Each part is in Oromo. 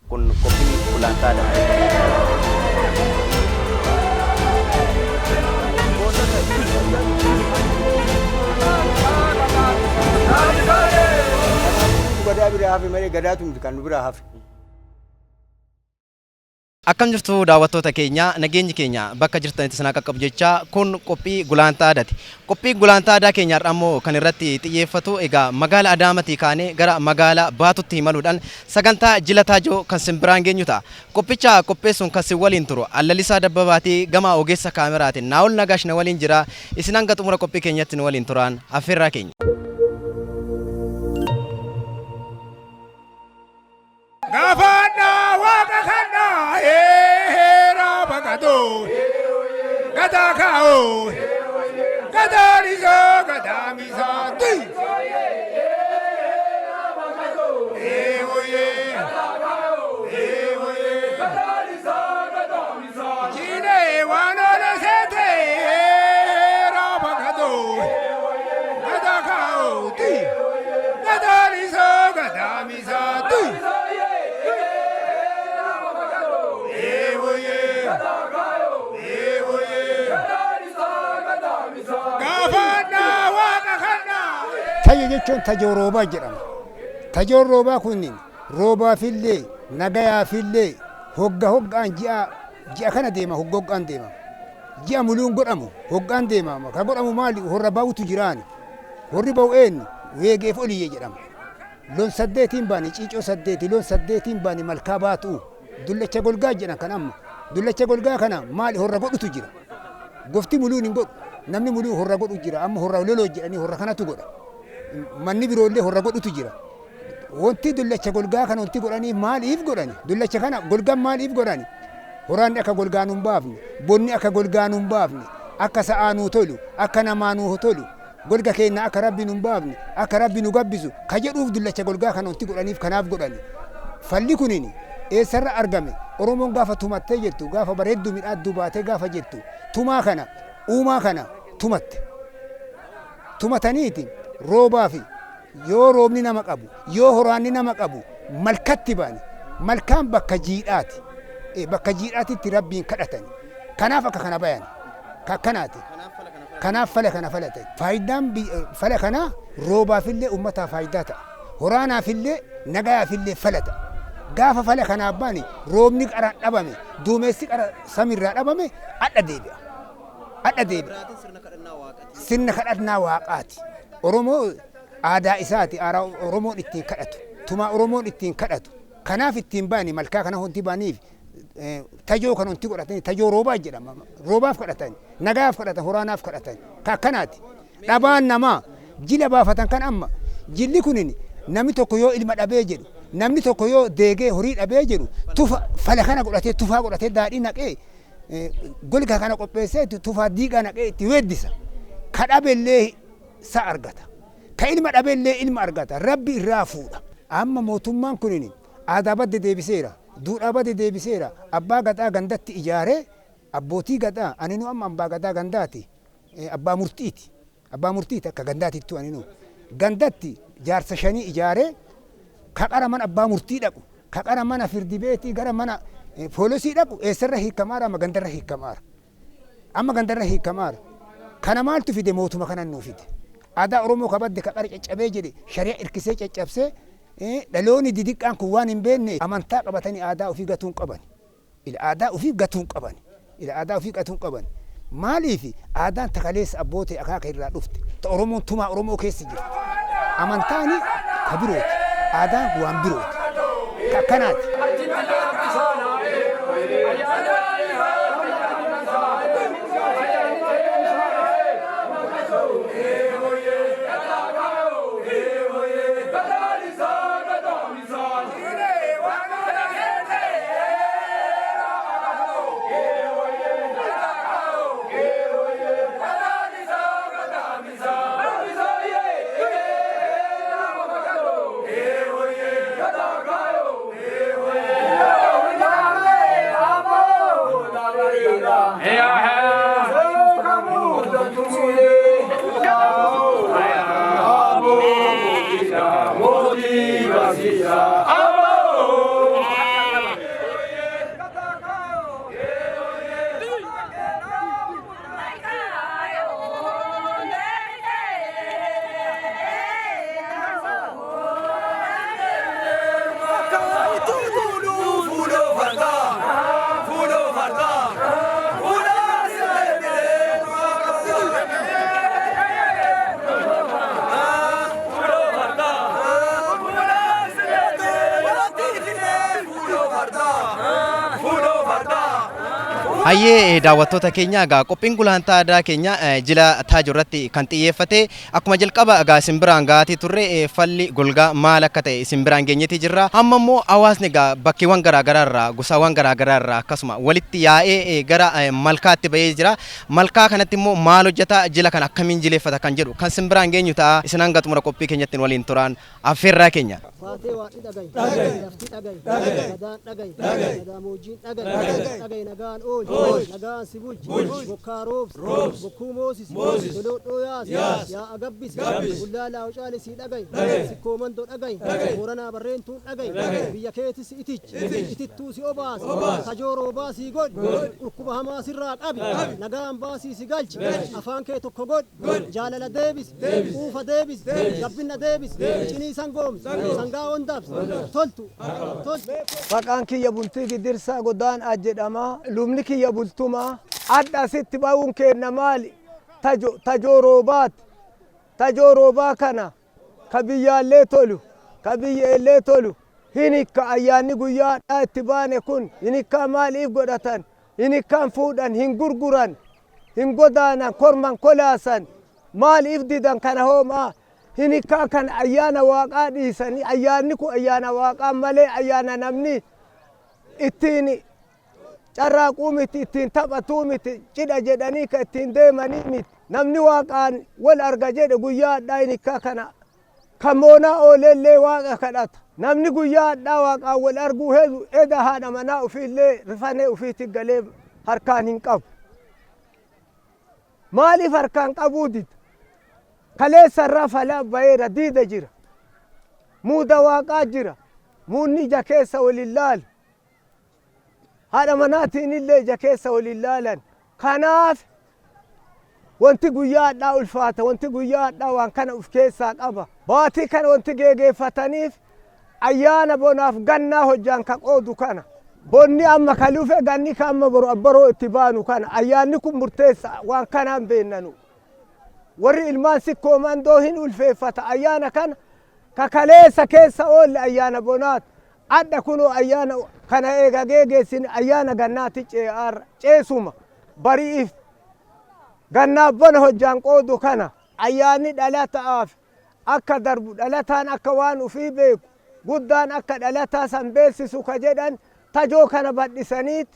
Kun qophii gulantaadha. Gadaa biraa hafe malee gadaatu miti kan nu biraa hafe. Akkam jirtu daawwattoota keenya, nageenyi keenya bakka jirtanitti isin haa qaqqabu jechaa, kun qophii gulantaa aadaati. Qophii gulantaa aadaa keenya har'a ammoo kan irratti xiyyeeffatu egaa magaala Adaamatii kaanee gara magaala Baatutti imaluudhaan sagantaa Jila Taajoo kan sin biraan geenyu ta'a. Qophicha qopheessuun kan sin waliin turu Allalisaa Dabbabaatii, gama ogeessa kaameraatiin Naa'ol Nagaash na waliin jira. Isin hanga xumura qophii keenyatti nu waliin turaan affeerraa keenya. Gaafadhaa waaqa kadhaa heeraa baqatoo gadaa kaa'oo gadaan isaa gadaa misaatti. Jiilee waan oole seetee heeraa baqatoo gadaa kaa'oo gadaan isaa gadaa misaatti. Gaafadhaa waaqa kadhaa. Tayya jechuun tajoo roobaa jedhama. Tajoon roobaa kunniin roobaafillee nagayaafillee hogga hoggaan ji'a ji'a kana deema, hogga hoggaan deema. Ji'a muluun godhamu hoggaan deema. Ka godhamu maali? Horra ba'utu jiraani. Horri ba'u eenyu? Weegeef oliyyee jedhama. Loon 8n baani, ciicoo 8, loon 8n baani malkaa baatu. Dullacha golgaa jedhan kan amma. Dullacha golgaa kana maali? Horra godhutu jira. Gofti muluun hin godhu. Namni muluun horra godhu jira. Amma horra loloo jedhanii horra kanatu godha. Manni biroollee horra godhutu jira. Wanti dullacha golgaa kana wanti godhanii maaliif godhani? Dullacha kana golgaan maaliif godhani? Horaanni akka golgaa nuun baafne, bonni akka golgaa nuun baafne, akka sa'aa nuu tolu, akka namaa nuu tolu, golga keenya akka rabbi nuun baafne, akka rabbi nu gabbisu, ka jedhuuf dullacha golgaa kana wanti godhaniif kanaaf godhani. Falli kunin eessarra argame? Oromoon gaafa tumattee jettu, gaafa bareedduu midhaadduu baatee gaafa jettu, tumaa kana, uumaa kana tumatte. Tumataniiti roobaafi yoo roobni nama qabu, yoo horaanni nama qabu, malkatti baani. Malkaan bakka jiidhaati. Bakka jiidhaatitti rabbiin kadhatani. Kanaaf akka kana bayan. Akkanaati. Kanaaf fala kana falatan. Faayidaan fala kanaa roobaafillee ummataaf faayidaa ta'a. Horaanaafillee nagayaafillee fala ta'a. Gaafa fala kanaaf baani roobni qara dhabame, duumessi qara samiirraa dhabame adha deebi'a. Adha deebi'a. Sirna kadhannaa waaqaati. Oromoo aadaa isaati. Aadaa Oromoon ittiin kadhatu. Tumaa Oromoon ittiin kadhatu. Kanaaf ittiin baani malkaa kana wanti baaniif tajoo kan wanti godhatanii tajoo roobaa jedhama. Roobaaf kadhatan, nagaaf kadhatan, horaanaaf kadhatan. Ka akkanaati. Dhabaan namaa jila baafatan kan amma jilli kunin namni tokko yoo ilma dhabee jedhu, namni tokko yoo deegee horii dhabee jedhu, tufa fala kana godhatee, tufaa godhatee, daadhii naqee, golga kana qopheessee, tufaa diigaa naqee itti weeddisa. Ka dhabellee sa argata. Ka ilma dhabellee ilma argata. Rabbi irraa fuudha. Amma mootummaan kunin aadaa badde deebiseera. Duudhaa badde deebiseera. Abbaa gadaa gandatti ijaaree abbootii gadaa aninu amma abbaa gadaa gandaati. Abbaa murtiiti. Abbaa murtiiti akka gandaatittu aninu. Gandatti jaarsa 5 ijaaree ka qara mana abbaa murtii dhaqu, ka qara mana firdi beetii gara mana poolisii dhaqu eessarra hiikamaara? Amma gandarra hiikamaara. Amma gandarra hiikamaara. Kana maaltu fide? Mootuma kanan nuu fide. Aadaa Oromoo ka badde ka qara caccabee jedhe shari'a irkisee caccabsee, dhaloonni didiqqaan kun waan hin beekne amantaa qabatanii aadaa ofii gatuun qaban. Ila aadaa ofii gatuun qaban. Ila aadaa ofii gatuun qaban. Maaliif aadaan takaleessa abbootee akaaka irraa dhufte ta Oromoon tumaa Oromoo keessa jirti. Amantaani ka birooti. Aadaan waan birooti. Ka akkanaati. Hayyee, daawwattoota keenya, egaa qophiin gulantaa aadaa keenya jila taajuu irratti kan xiyyeeffate akkuma jalqaba egaa isin biraan ga'aatii turre, falli golgaa maal akka ta'e isin biraan geenyetii jirra. Amma immoo hawaasni egaa bakkeewwan garaagaraa irraa, gosaawwan garaagaraa irraa akkasuma walitti yaa'ee gara malkaatti bahee jira. Malkaa kanatti immoo maal hojjeta, jila kana akkamiin jileeffata kan jedhu kan isin biraan geenyu ta'a. Isin hanga xumura qophii keenyatti waliin turaan affeerraa keenya. Faatee waaqni dhagaye, lafti dhagaye, gadaan dhagaye, gadaamoojjiin dhagaye, dhagaye nagaan oolchi, nagaan si bulchi, bokkaa roobsi, bokkuu moosisi, dododhoo yaasi, yaa'a gabbisi, bullaalaa hocaale sii dhagaye, sikkoo mandoo dhagaye, booranaa barreentuun dhagaye, biyya keetis itichi, itittuu si obaasi, tajoo roobaa sii godhi, dhukkuba hamaa sirraa qabi, nagaan baasii si galchi, afaan kee tokko godhi, jaalala deebisi, quufa deebisi, gabbinna deebisi, cinii sangoomsi, sangaa ondabsi, toltu, toltu. Maqaan kiyya Bultii Gidirsaa Godaanaa jedhama. Lubni kiyya Bultumaa. Adda asitti ba'uun keenna maali? Tajo, tajoo roobaati. Tajoo roobaa kana ka biyyaallee tolu, ka biyyeellee tolu. Hinikka ayyaanni guyyaa hadhaa itti baane kun hinikkaa maaliif godhatan? Hinikkaan fuudhan, hin gurguran, hin godaanan, korman kolaasan. Maaliif didan kana hoomaa? Hinikkaa kan ayyaana waaqaa dhiisanii, ayyaanni kun ayyaana waaqaa malee ayyaana namni ittiin carraaquu miti, ittiin taphatuu miti, cidha jedhanii ka ittiin deemanii miti. Namni waaqaan wal arga jedhe guyyaa hadhaa hinikkaa kana kan moonaa ooleellee waaqa kadhata. Namni guyyaa hadhaa waaqaan wal arguu hedu eda haadha manaa ofiillee rifanee ofiitti galee harkaan hin qabu. Maaliif harkaan qabuu dida? Kaleessa irraa falaa baheera, diida jira. Muuda waaqaa jira. Muunni ija keessa wal hin laalu. Haadha manaatiin illee ija keessa wal hin laalan. Kanaaf wanti guyyaa hadhaa ulfaata. Wanti guyyaa hadhaa waan kana of keessaa qaba. Baatii kana wanti geegeeffataniif ayyaana bonaaf gannaa hojjaan ka qoodu kana. Bonni amma ka lufe, ganni ka amma boru abbaroo itti baanu kana. Ayyaanni kun murteessa, waan kanaan beennanu. Warri ilmaan sikkoo mandoo hin ulfeeffata ayyaana kana. Ka kaleessa keessa oolle ayyaana bonaati. Adha kunoo ayyaana kana eega geegeessin ayyaana gannaati ce'aarra ceesuma bari'iif gannaaf bona hojjaan qoodu kana. Ayyaanni dhalata'aaf akka darbu, dhalataan akka waan ufii beeku, guddaan akka dhalataa san beeksisu ka jedhan tajoo kana badhisaniit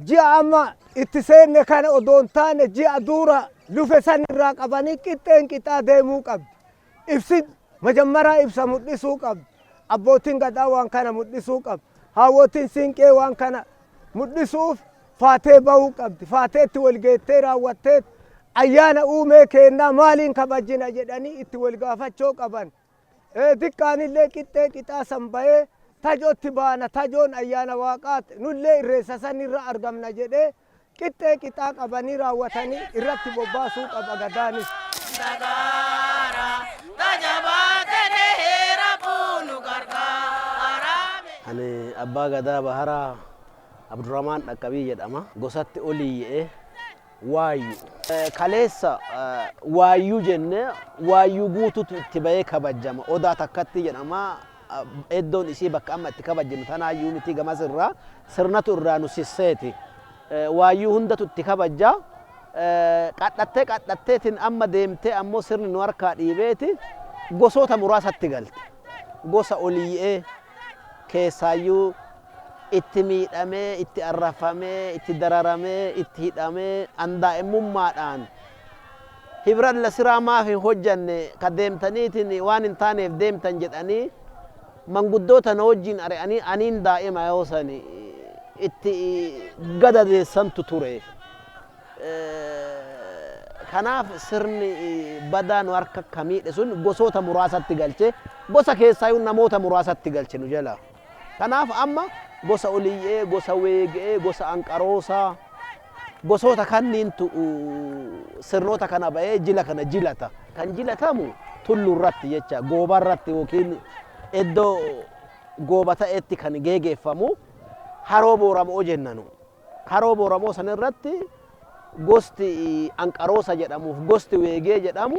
ji'a amma itti seenne kana odoo hin taane ji'a duura lufe san irraa qabanii qixxeen qixaa deemuu qabdi. Ibsi majammaraa ibsa mul'isuu qabdi. Abbootiin gadaa waan kana mul'isuu qabdi. Haawwotiin siinqee waan kana mul'isuuf faatee bahuu qabdi. Faateetti wal geettee raawwattee ayyaana uumee keennaa maaliin kabajina jedhanii itti wal gaafachuu qaban. Diqqaanillee qixxee qixaa san bahee tajootti baana, tajoon ayyaana waaqaati, nullee irreessa san irra argamna jedhee qixxee qixaa qabanii raawwatanii irratti bobbaasuu qaba gadaanis. Ani abbaa gadaa Baharaa Abdurrahmaan Dhaqqabii jedhama. Gosatti oliyyee waayyu. Kaleessa waayyuu jenne, waayyuu guututu itti bahee kabajama. Odaa takkatti jedhama. Iddoon isii bakka amma itti kabajinu tanaayyuu miti, gamas irraa sirnatu irraa nu sisseeti. Waayyuu hundatu itti kabajja. Qadhattee qadhatteetiin amma deemtee ammoo sirni nu harkaa dhiibeeti gosoota muraasatti galte. Gosa oliyyee keessaayyuu itti miidhamee, itti arrafamee, itti dararamee, itti hidhamee, andaa'imummaadhaan hibran lasiraa maaf hin hojjanne ka deemtaniitiin waan hin taaneef deemtan jedhanii manguddoota na wajjin ari'anii, aniin daa'ima yoo sani itti gadadeessantu ture. Kanaaf sirni badaa nu harka akka miidhe sun gosoota muraasatti galche, gosa keessaayyuu namoota muraasatti galche nu jala. Kanaaf amma gosa oliyyee, gosa weegee, gosa anqaroosaa, gosoota kanniintu sirnoota kana bahee jila kana jilata. Kan jilatamu tulluu irratti jecha, gooba irratti yookiin iddoo gooba ta'etti kan geegeeffamu haroo booramoo jennanu. Haroo booramoo san irratti gosti anqaroosa jedhamuuf gosti weegee jedhamu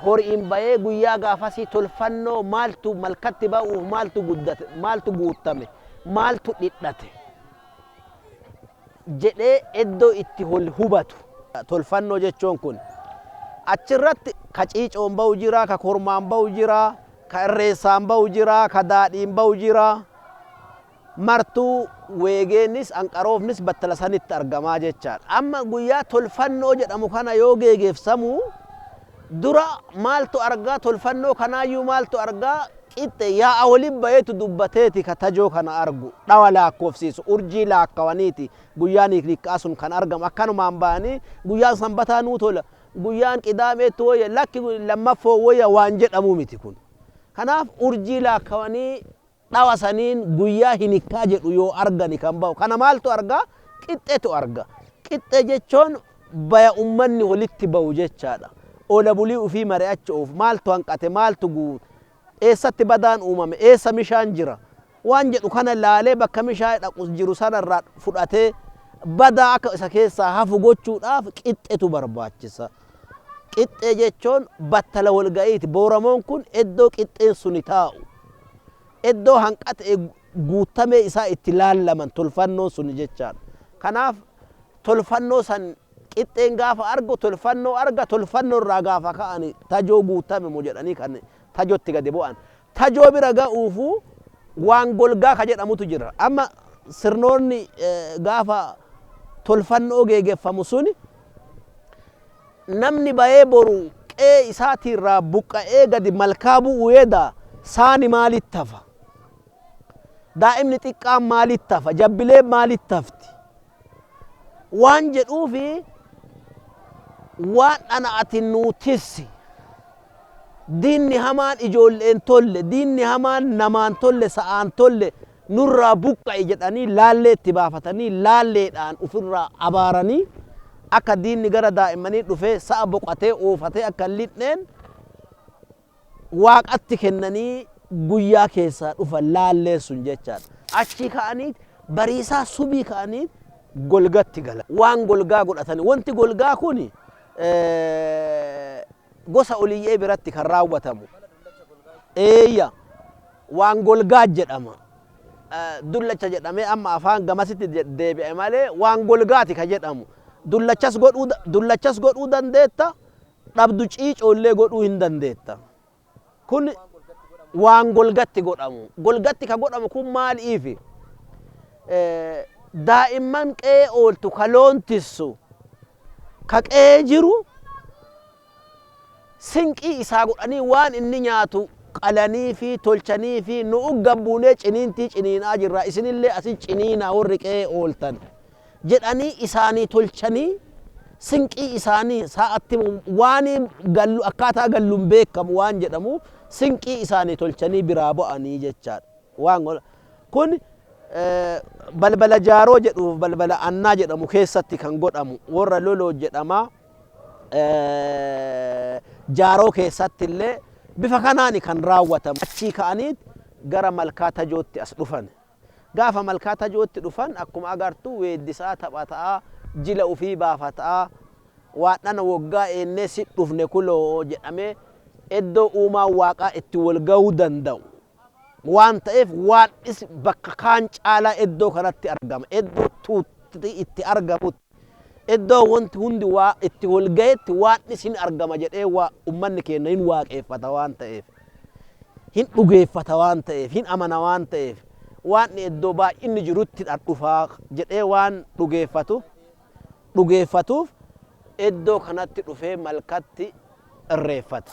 horiin bahee guyyaa gaafasii tolfannoo maaltu malkatti ba'uuf, maaltu guddate, maaltu guuttame, Maaltu dhidhate jedhee iddoo itti hol hubatu. Tolfannoo jechuun kun achirratti ka ciicoon ba'u jira, ka kormaan ba'u jira, ka irreessaan ba'u jira, ka daadhiin ba'u jira. Martuu weegeenis anqaroofnis battala sanitti argamaa jechaadha. Amma guyyaa tolfannoo jedhamu kana yoo geegeefsamu dura maaltu argaa? Tolfannoo kanaayyuu maaltu argaa? Qixxe yaa'a waliin bayeetu dubbateeti ka tajoo kana argu, dhawa lakkoofsiisu, urjii laakkawaniiti guyyaan hiikkaa sun kan argamu. Akkanumaan ba'anii guyyaan sanbataa nuu tola, guyyaan qidaameetti wayya, lakki lammaffoo wayya waan jedhamu miti kun. Kanaaf urjii laakkawanii dhawa saniin guyyaa hinikkaa jedhu yoo argani kan ba'u. Kana maaltu argaa? Qixxetu arga. Qixxe jechuun baya ummanni walitti ba'u jechaadha. Oola bulii ufii mari'achuuf maaltu hanqate, maaltu guute, eessatti badaan uumame, eessa mishaan jira waan jedhu kana laalee, bakka mishaa dhaqu jiru sanarraa fudhatee badaa akka isa keessaa hafu gochuudhaaf qixxetu barbaachisa. Qixxee jechuun battala walga'iiti. Booramoon kun iddoo qixxeen suni taa'u. Iddoo hanqate guutamee isaa itti laallaman tolfannoon suni jechaadha. Kanaaf tolfannoo san qixxeen gaafa argu tolfannoo arga. Tolfannoo irraa gaafa ka'ani tajoo guutame moo jedhanii kan tajotti gadi bu'an. Tajoo bira ga'uufuu waan golgaa ka jedhamutu jira. Amma sirnoonni gaafa tolfannoo geegeffamu suni namni bayee boru qe'ee isaatiirraa buqqa'ee gadi malkaa bu'u yeeda, saani maalitti hafa? Daa'imni xiqqaan maalitti hafa? Jabbileen maalitti hafti? Waan jedhuufi waan dhana ati nuu tissi. Diinni hamaan ijoolleen tolle, diinni hamaan namaan tolle, sa'aan tolle nurraa buqqa'i jedhanii laallee itti baafatanii, laalleedhaan ofirraa abaaranii, akka diinni gara daa'immanii dhufee sa'a boqotee oofatee akka hin lixneen waaqatti kennanii guyyaa keessaa dhufan laalleen sun jechaadha. Achii ka'anii bariisaa subii ka'anii golgatti galan. Waan golgaa godhatanii, wanti golgaa kun gosa oliyyee biratti kan raawwatamu. Eeyya, waan golgaa jedhama. Dullacha jedhamee amma afaan gamasitti deebi'e malee waan golgaati ka jedhamu. Dullachas godhuu dandeetta, dhabdu ciicoollee godhuu hin dandeetta. Kun waan golgatti godhamu. Golgatti ka godhamu kun maaliifi? Daa'imman qe'ee ooltu, ka loon tissu, ka qe'ee jiru sinqii isaa godhanii, waan inni nyaatu qalanii fi tolchanii fi nu'u gabbuunee ciniintii ciniinaa jirra, isinillee asin ciniinaa warri qe'ee ooltan jedhanii isaanii tolchanii, sinqii isaanii sa'atti waan gallu akkaataa galluun beekamu waan jedhamu sinqii isaanii tolchanii biraa bu'anii jechaadha. Waan kun balbala jaaroo jedhuuf balbala annaa jedhamu keessatti kan godhamu warra loloo jedhama. Jaaroo keessatti illee bifa kanaan kan raawwatamu. Achii ka'anii gara malkaa tajootti as dhufan. Gaafa malkaa tajootti dhufan akkuma agartu weeddisaa, taphataa, jila ufii baafataa, waan dhana waggaa eennee si dhufne kuloo jedhamee iddoo uumaan waaqaa itti wal ga'uu danda'u waan ta'eef, waan is bakka kaan caalaa iddoo kanatti argama. Iddoo tuutti itti argamutti, iddoo wanti hundi waa itti wal ga'etti waan isin argama jedhee waa ummanni keenya hin waaqeffata waan ta'eef, hin dhugeeffata waan ta'eef, hin amana waan ta'eef, waan iddoo baay'inni jirutti dhufaa jedhee waan dhugeeffatuuf iddoo kanatti dhufee malkatti irreeffata.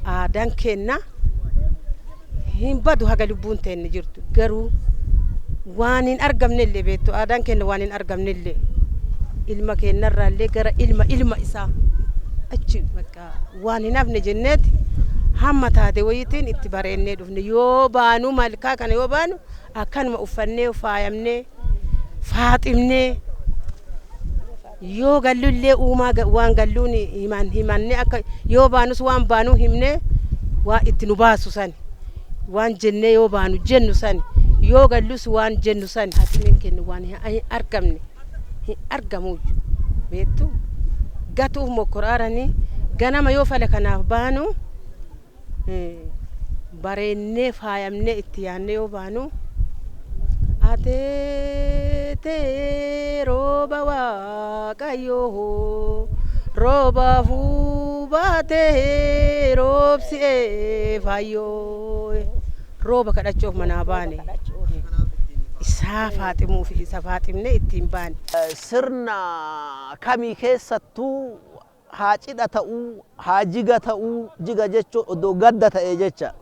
Aadaan keenna hin badu haga lubbuun teenne jirtu. Garuu waan hin argamne illee, beektu, aadaan keenna waan hin argamne illee ilma keennarraallee gara ilma ilma isaa achi bakka waan hin hafne jenneeti hamma taate wayiitiin itti bareennee dhufne. Yoo baanu, malkaa kana yoo baanu, akkanuma uffannee, faayamnee, faaximnee yoo gallullee uumaa waan galluun himan himannee, akka yoo baanus waan baanuu himnee, waa itti nu baasu sani waan jennee yoo baanu jennu sani, yoo gallus waan jennu sani. Haximeen kennu waan hin argamne hin argamu, beektu, gatuuf mokkoraaranii. Ganama yoo fala kanaaf baanu bareennee faayamnee itti yaannee yoo baanu ateetee rooba Waaqayyoo rooba fuubaatee roobsi'ee faayyoo rooba kadhachuuf manaa baane isaa faaximuuf isa faaximnee ittiin baane. Sirna kamii keessattuu haa cidha ta'uu, haa jiga ta'uu, jiga jechuun odoo gadda ta'e jecha.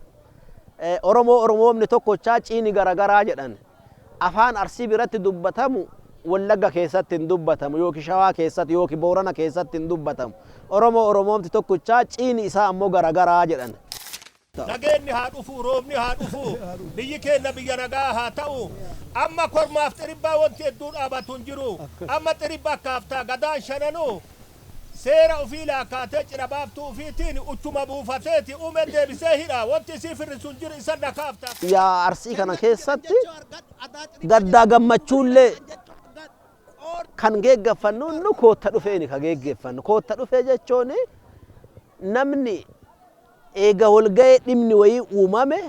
Oromoo Oromoomni tokkochaa ciini garagaraa jedhan. Afaan Arsii biratti dubbatamu Wallagga keessatti hin dubbatamu, yookiin Shawaa keessatti yookiin Boorana keessatti hin dubbatamu. Oromoo Oromoomti tokkochaa ciini isaa ammoo garagaraa jedhan. Nageenni haa dhufu, roobni haa dhufu, biyyi keenya biyya nagaa haa ta'u. Amma kormaaf xiribbaa wanti hedduu dhaabatu hin jiru. Amma xiribba akkaaftaa gadaan shananuu seera ofii laakkaatee cina baaftuu ofiitiin uchuma buufateeti uume deebisee hidha. Wanti isii firrisu hin jiru isa nakaafta. Yaa Arsii kana keessatti gaddaa gammachuullee kan geeggeeffannu nu kootta dhufeeni ka geeggeeffannu. Kootta dhufee jechuun namni eega walga'ee dhimni wayii uumame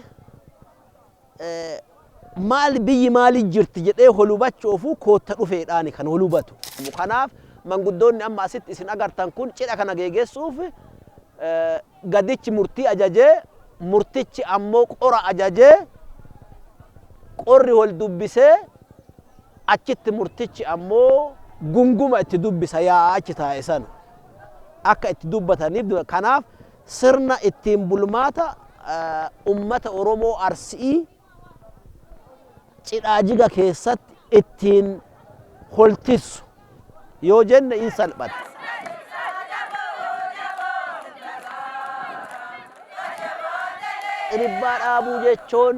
maal biyyi maali jirti jedhee wal hubachuufu kootta dhufeedhaani kan wal hubatu. Kanaaf manguddoonni amma asitti isin agartan kun cidha kana geeggeessuuf gadichi murtii ajajee, murtichi ammoo qora ajajee, qorri wal dubbisee, achitti murtichi ammoo gunguma itti dubbisa yaa'aa achi taa'e sana akka itti dubbataniif. Kanaaf sirna ittiin bulmaata ummata Oromoo Arsii cidhaa jiga keessatti ittiin holtissu yoo jenne in salphata. Xiribbaa dhaabuu jechuun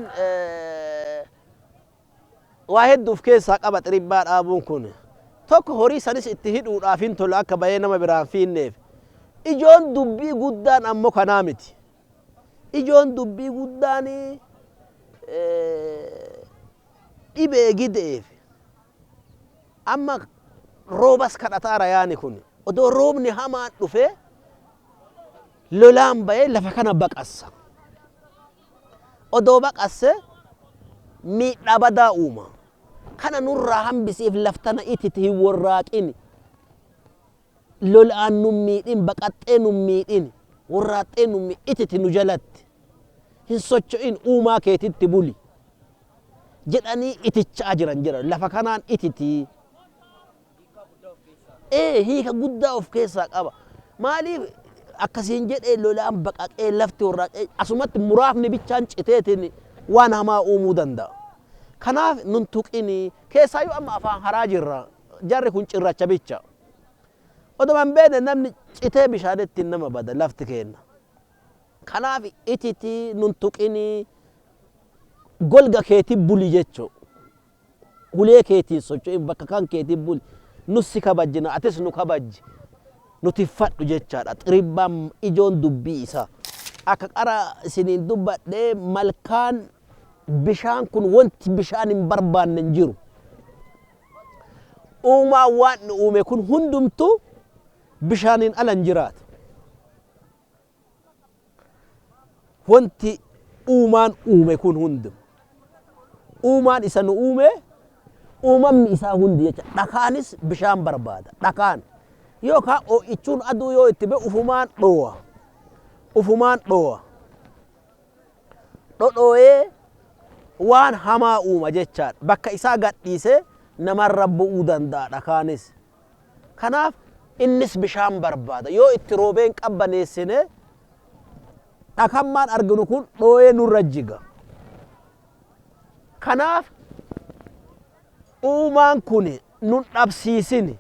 waa hedduu of keessaa qaba. Xiribbaa dhaabuun kun tokko horii sanis itti hidhuudhaaf hin tolu akka bahee nama biraan fiinneef. Ijoon dubbii guddaan ammoo kanaa miti. Ijoon dubbii guddaan dhibee gideef amma roobas kadhataara yaani kun odoo roobni hamaan dhufee lolaan bahee lafa kana baqassa. Odoo baqasse miidhaa badaa uuma. Kana nurraa hambisiif laftana ititi hin warraaqin. Lolaan nun miidhin, baqaxxee nun miidhin, warraaqxee nun ititi nu jalatti. Hin socho'in, uumaa keetitti buli jedhanii itichaa jiran jira. Lafa kanaan ititi. Hiika guddaa of keessaa qaba. Maaliif akkasiin jedhee lolaan baqaqee lafti warraaqee asumatti muraafni bichaan citeetiin waan hamaa uumuu danda'a. Kanaaf nun tuqini keessaayyuu amma afaan haraa jirra. Jarri kun cirracha bicha. Oduma hin beekne namni citee bishaanitti nama bada lafti keenna. Kanaaf ititi nun tuqini, golga keetii buli jechuu. Ulee keetiin socho'in, bakka kan keetii buli. Nus si kabajjina, atis nu kabajji. Nu tiffadhu jechaadha. Xiribbaan ijoon dubbii isaa. Akka qara isiniin dubbadhee malkaan bishaan kun wanti bishaan hin barbaanne hin jiru. Uumaan waan nu uume kun hundumtuu bishaaniin ala hin jiraatu. Wanti uumaan uume kun hundu. Uumaan isa nu uume, uumamni isaa hundi jecha dhakaanis bishaan barbaada. Dhakaan yookaan ho'ichuun aduu yoo itti ba'e ufumaan dhoo'a. Ufumaan dhoo'a. Dhodhoo'ee waan hamaa uuma jechaadha. Bakka isaa gadhiisee namarra bu'uu danda'a dhakaanis. Kanaaf innis bishaan barbaada. Yoo itti roobeen qabbaneessine dhakammaan arginu kun dhoo'ee nurra jiga. Kanaaf uumaan kun nun dhabsiisin.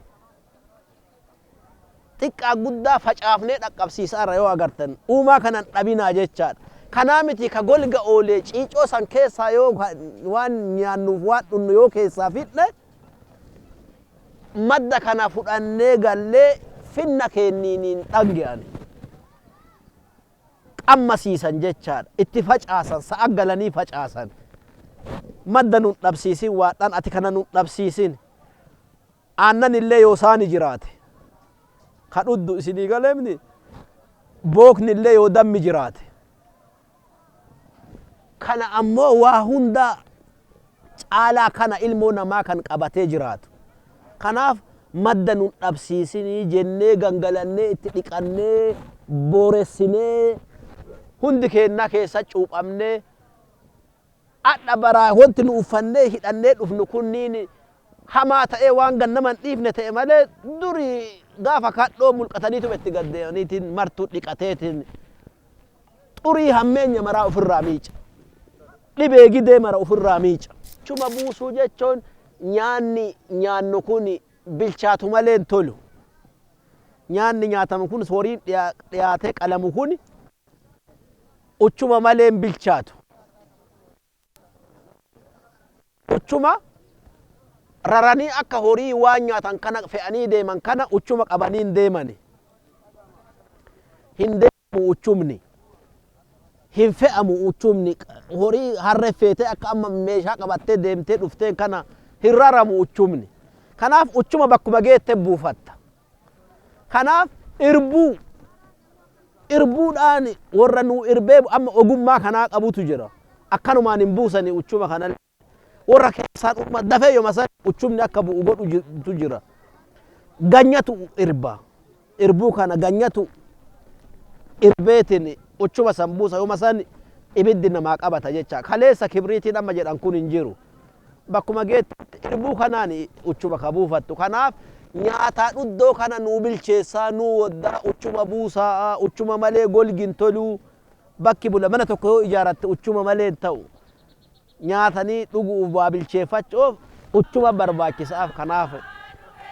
Xiqqaa guddaa facaafnee dhaqqabsiisaarra yoo agartan uumaa kanan dhabinaa jechaadha. Kanaa miti ka golga oolee ciicoo san keessaa yoo waan nyaannuuf waan dhunnu yoo keessaa fidne madda kana fudhannee gallee finna keenniiniin dhangi'an. Qammasiisan jechaadha. Itti facaasan, sa'a galanii facaasan. Madda nun dhabsiisin, waadhaan ati kana nun dhabsiisin. Aannan illee yoo saani jiraate. Ka dhuddu isinii galeemni. Bookni illee yoo dammi jiraate. Kana ammoo waa hunda caalaa kana ilmoo namaa kan qabatee jiraatu. Kanaaf madda nun dhabsiisinii jennee gangalannee itti dhiqannee booressinee hundi keennaa keessa cuuphamnee adha baraa wanti nu uffannee hidhannee dhufnu kunniin hamaa ta'ee waan gannama hin dhiifne ta'e malee, duri gaafa kadhoo mulqataniituma itti gaddeemaniitiin martuu dhiqateetiin xurii hammeenya maraa ofirraa miica. Dhibee gidee mara ofirraa miica. Chuma buusuu jechuun nyaanni nyaannu kun bilchaatu malee hin tolu. Nyaanni nyaatamu kun, horiin dhiyaatee qalamu kun uchuma malee hin bilchaatu. Uchuma raranii akka horii waan nyaatan kana fe'anii deeman kana uchuma qabanii hin deemani. Hin deemu uchumni. Hin fe'amu uchumni. Horii harree feetee akka amma meeshaa qabattee deemtee dhuftee kana hin raramu uchumni. Kanaaf uchuma bakkuma geette buufatta. Kanaaf irbuu irbuudhaan warra nu irbee amma ogummaa kanaa qabutu jira. Akkanumaan hin buusani uchuma kana. Warra keessaan dhuma dafee yooma san uchumni akka bu'u godhutu jira. Ganyatu irba. Irbuu kana ganyatu irbeetiin uchuma san buusa, yooma san ibiddi namaa qabata jecha. Kaleessa kibriitiin amma jedhan kun hin jiru. Bakkuma geetti irbuu kanaan uchuma ka buufattu. Kanaaf nyaataa dhuddoo kana nuu bilcheessaa, nuu woddaa, uchuma buusaa, uchuma malee golgi hin toluu. Bakki bula mana tokko yoo ijaaratte uchuma malee hin ta'u. Nyaatanii dhuguuf, waa bilcheeffachuuf uchuma barbaachisaaf, kanaaf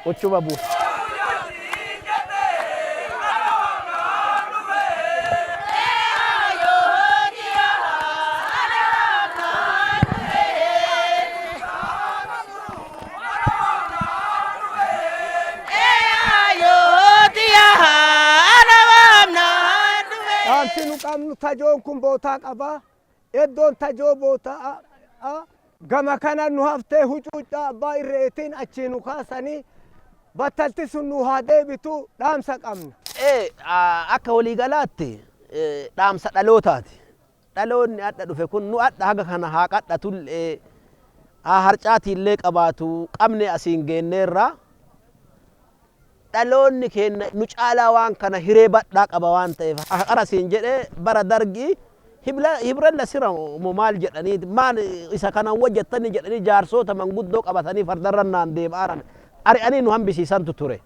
uchuma buusa. Dhaamsi nu qabnu, tajoon kun bootaa qaba. Iddoon tajoo bootaa gama kana nu haftee hucuuccaa abbaa irreetiin achii nu kaasanii battalti sun nu haa deebitu dhaamsa qabna. Akka waliigalaatti dhaamsa dhalootaati. Dhaloonni adda dhufe kun nu adda haga kana haa qadhatullee, haa harcaatiillee qabaatu qabne asiin geenneerra. Dhaloonni keenya nu caalaa waan kana hiree badhaa qaba waan ta'eef, akka qara siin jedhee bara Dargii hibralla sira moo maal jedhanii, maal isa kanan wajjattanii jedhanii jaarsoota manguddoo qabatanii fardarra naan deemaaran ari'anii nu hambisiisantu ture.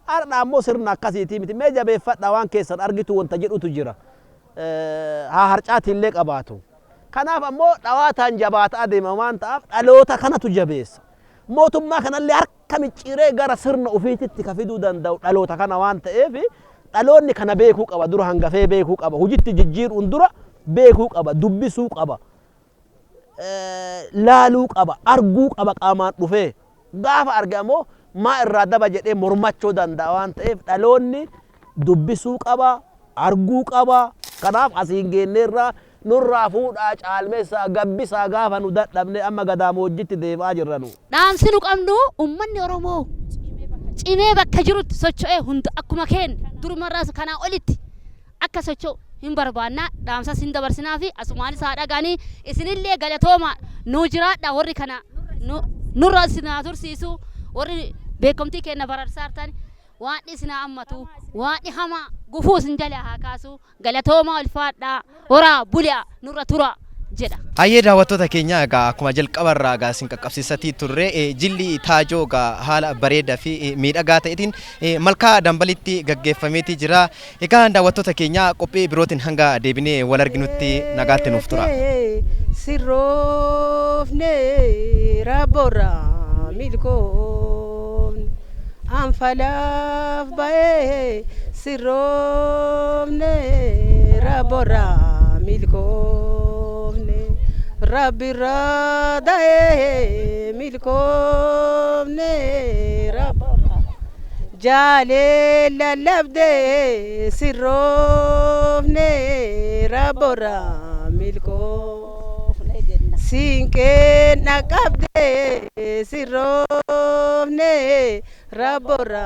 Har'a ammoo sirna akkasiitii miti, mee jabeeffadhaa waan keessan argitu wanta jedhutu jira. Haa harcaatiillee qabaatu. Kanaaf ammoo dhawaataan jabaataa deema waan ta'aaf dhaloota kanatu jabeessa. Mootummaa kanallee harka micciiree gara sirna ofiititti ka fiduu danda'u dhaloota kana waan ta'eef, dhaloonni kana beekuu qaba, dura hangafee beekuu qaba, hojitti jijjiiruun dura beekuu qaba, dubbisuu qaba, laaluu qaba, arguu qaba. Qaamaan dhufee gaafa arge ammoo maa irraa daba jedhee mormachuu danda'a waan ta'eef, dhaloonni dubbisuu qaba, arguu qaba. Kanaaf asiin geenneerraa nurraa fuudhaa, caalmessaa, gabbisaa gaafa nu dadhabne amma gadaamoojjitti deemaa jirra nu. Dhaamsi nu qabnu, uummanni Oromoo cimee bakka jirutti socho'ee hunda akkuma keenya durumarraas kanaa olitti akka socho'u hin barbaanna. Dhaamsas hin dabarsinaa fi asumaanis haa dhaganii. Isinillee galatooma, nuu jiraadha. Warri kana nurra isin haa tursiisu. Warri beekamtii keenya bararsaartan waan isin hammatu, waan hamaa gufuu isin jala haa kaasu. Galatooma, ulfaadhaa, horaa bulaa, nurra tura jedha. Hayyee daawwattoota keenya, egaa akkuma jalqabarraa egaa isin qaqqabsiisatii turre, jilli taajoo egaa haala bareedaa fi miidhagaa ta'eetiin malkaa Dambalitti gaggeeffameetii jira. Egaa daawwattoota keenya, qophii birootiin hanga deebinee wal arginutti nagaatti nuuf tura. Sirroofne rabborra milkoofne anfalaaf ba'ee, sirroofne rabborra milkoofne, rabbirra da'ee milkoofne, rabborra jaalee lallabdee, sirroofne rabborra milkoofne, siinqeen dhaqqabdee, sirroofne rabborra.